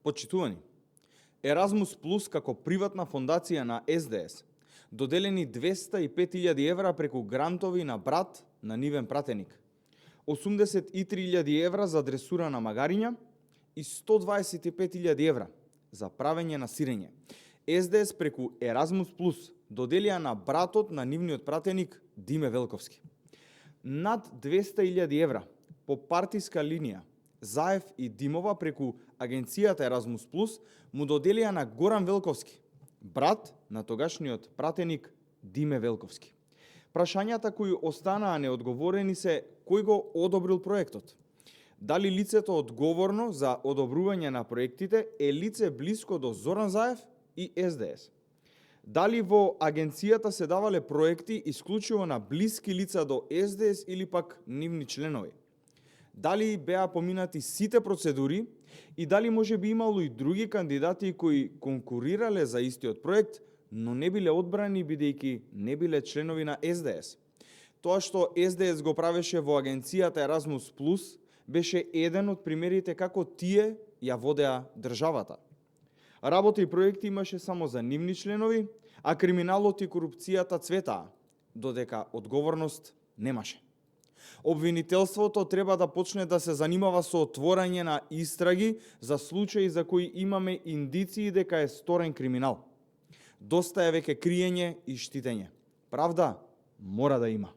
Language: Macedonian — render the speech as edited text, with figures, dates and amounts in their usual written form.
Почитувани, Еразмус Плюс како приватна фондација на СДС доделени 205.000 евра преку грантови на брат на нивен пратеник, 83.000 евра за дресура на магариња и 125.000 евра за правење на сирење. СДС преку Еразмус Плюс доделија на братот на нивниот пратеник Диме Велковски. Над 200.000 евра по партиска линија Заев и Димова преку агенцијата Еразмус Плюс му доделија на Горан Велковски, брат на тогашниот пратеник Диме Велковски. Прашањата кои останаа неодговорени се кој го одобрил проектот. Дали лицето одговорно за одобрување на проектите е лице блиско до Зоран Заев и СДС. Дали во агенцијата се давале проекти исклучиво на блиски лица до СДС или пак нивни членови. Дали беа поминати сите процедури и дали може би имало и други кандидати кои конкурирале за истиот проект, но не биле одбрани бидејќи не биле членови на СДС. Тоа што СДС го правеше во агенцијата Еразмус Плюс беше еден од примерите како тие ја водеа државата. Работа и проекти имаше само за нивни членови, а криминалот и корупцијата цветаа, додека одговорност немаше. Обвинителството треба да почне да се занимава со отворање на истраги за случаи за кои имаме индиции дека е сторен криминал. Доста е веќе криење и штитење. Правда мора да има.